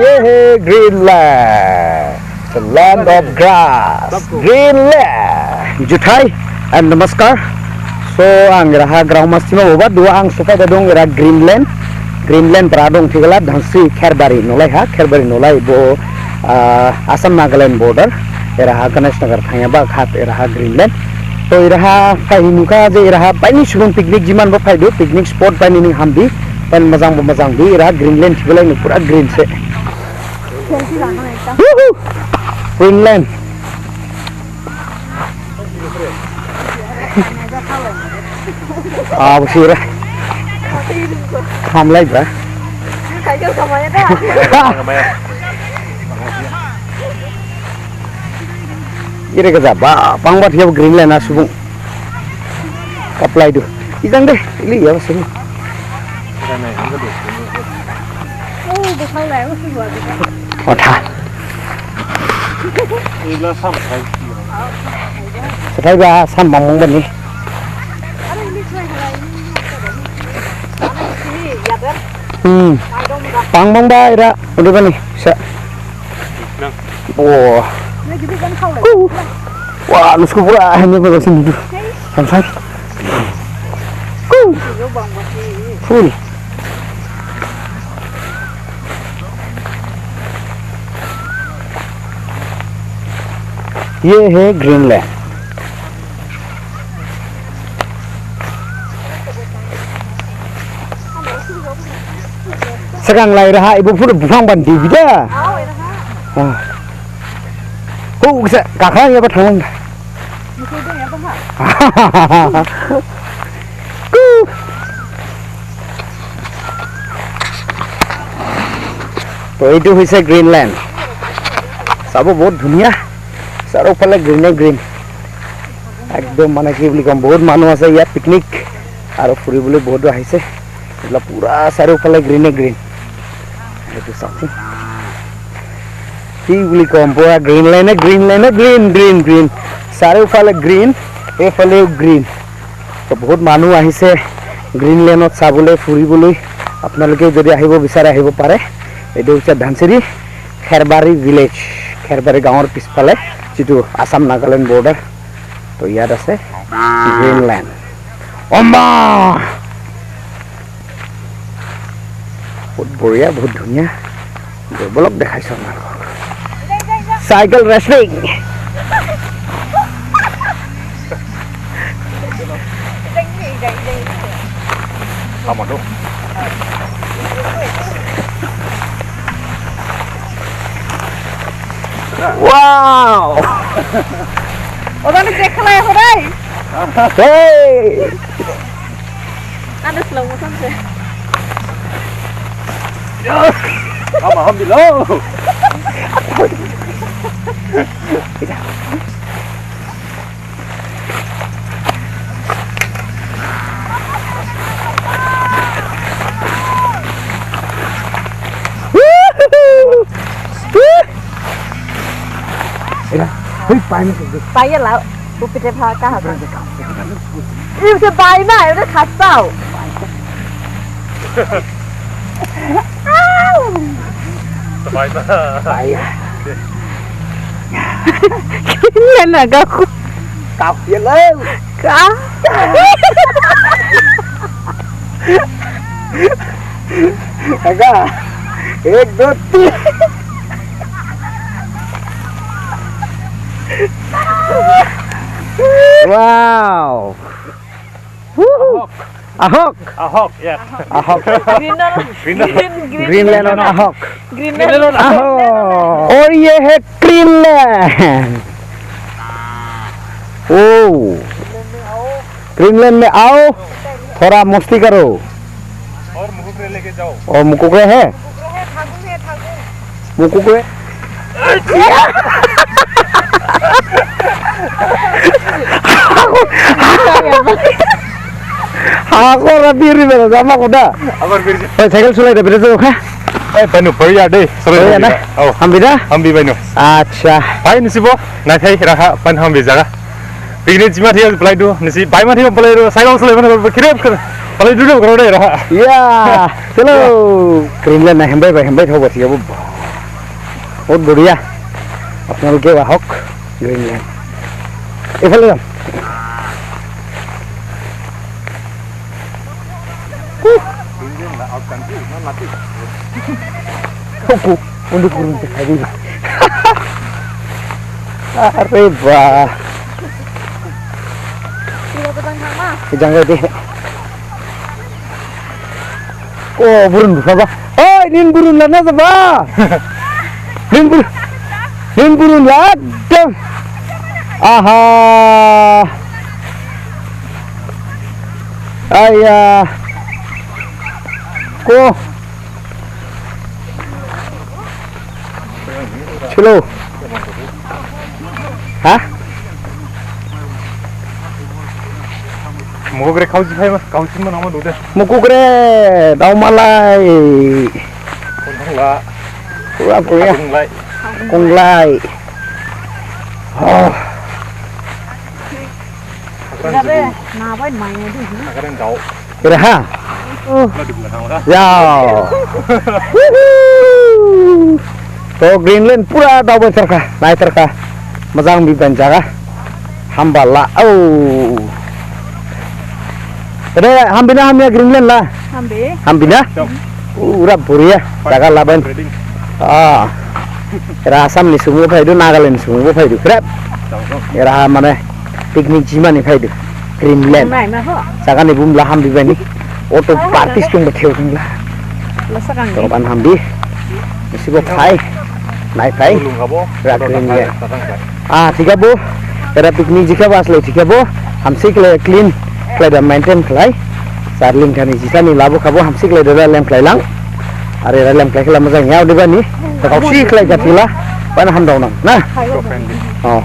ये है Greenland, the land of grass, Greenland. Juthai and namaskar. So ang raha ground masima oba dua ang supai dadong era Greenland. Greenland pradong thigala dhansi Kherbari nolai ha Kherbari nolai bo Assam Nagaland border era ha Ganesh Nagar thangya ba khat era ha Greenland. तो इराहा फाइनुका जे इराहा पाइनि सुबुं picnic जिमान बो फाइदो picnic spot पाइनि नि हामबि पाइन मजां दि इराहा Greenland थिबलाय नि पुरा ग्रीन से ग्रीनलैंड आ बसिरा खामलाय बा साइकेल खामाया दा Ire kerja, pangbat dia Greenland asubung, apply tu. Ikan deh, ini ya sini. Oh, bukan lah, masih buat. Oh tak. Ini sampai. Sekarang dah sampai mangmung bani. Pangmung dah ira, udah bani. Oh. Wah, lu suka pula hanya pada sini tu. Sampai. Full. ये है Greenland. Sekarang lahir ha ibu pun buang bandi bila. Oh, bisa kakak ya bertanggung. तो ये हुई Greenland सब बहुत धुनिया चारोफाले Greene green एकदम माने कि बुली कम बहुत मानुह आछे इयात पिकनिक आरो फुरिबोले बहुत आहिसे एला पूरा चारोफाले ग्रीने ग्रीन एतु साथि कि बुली कम पूरा ग्रीनलैंड ग्रीन ग्रीन ग्रीन चारोफाले ग्रीन एफाले ग्रीन तो बहुत मानुह आहिसे ग्रीनलैंडत चाबोले फुरिबोले आपनालोके जदि आहिब बिचारे आहिब पारे एतु হৈছে धानसिरी खेरबारी विलेज खेरबारी गाँवर पिछफाले जितु आसाम नागालैंड बॉर्डर तो याद आछे ग्रीनलैंड अम्मा बहुत बढ़िया बहुत धुनिया डेभलप देखाइछ cycle racing Wow! Udah nih cek lah ya, Hodai. Hey! Ada slow motion sih. Alhamdulillah. Bay ya lão, tôi bị đẹp hoa cả hả? Yêu sẽ bay này, nó khát sao? Bay mà. Bay. Lên là cao. Cao kia lên. Cao. Agak. Ek dua tiga. Wow. Ahok. Ahok, yeah. Ahok. Greenland on Ahok. Greenland on Ahok. और ये है Greenland. ओह. Greenland में आओ. थोड़ा मस्ती करो. और मुकुकरे लेके जाओ. और मुकुकरे है? मुकुकरे. Aku rapi riba sama kuda. Abar birji. Cycle sulai dah berapa kah? Banu periya deh. Periya na? Oh. Hambi dah? Hambi banu. Acha. Fine sih bo. Nanti raha pan hambi jaga. Picnic cuma dia pelai tu, nasi bai mah dia pelai tu, saya kau selai mana kirap ker, pelai dulu kalau deh lah. Yeah, चलो Greenland है हम भाई थोड़ा ठीक है वो बहुत बढ़िया अपना लोग के वाहक ग्रीनलैंड ये फल ना Kuku untuk kurung sekali. Aduh bah. Tidak petang sama. Jangan deh. Oh burun apa? Oh ini burun lah nasa bah. Ini burun lah. Dam. Aha. Ayah. Ko. Chilo. Hah? Mau kira kau sih kau sih mana nama tu deh. Mukukre, daun malai. Kau lah. Apa ya? Kau lah. Konglai. Oh, Tidak deh. Napa ini mainnya tu? Akan jauh. kira ha? Lah di belakang lah. Ya. तो Greenland पूरा दावबाय थारखा नायथारखा मोजां बिबान जागा हामबाला औ रे हामबिना हामिया Greenland ला Ambil. हामबिना पूरा बढ़िया जागा लाबान Trading. एरा आसामनि सुबुंबो फायदो नागालेण्डनि सुबुंबो फायदो बिराद एरा माने पिकनिक जिमानि फायदो ग्रीनलैंड Main mah kok. जागानि बुमला हामबिबायनि अटो पार्टिस दंबो थेवदोंला Lesakan ni. तबान हामबि एसेबो फाय नायफाय Belum kau boh. Berat Greenland. Datang. Tiga bu, era piknik jika wasle tiga bu, hamsi kle clean, kle da maintain klai, sarling kani jika ni labu kabu hamsi kle da lem klai lang, are lem klai kela mazang yau deba ni, tak kau si klai jatila, pan ham daunang, nah, Friendly. oh,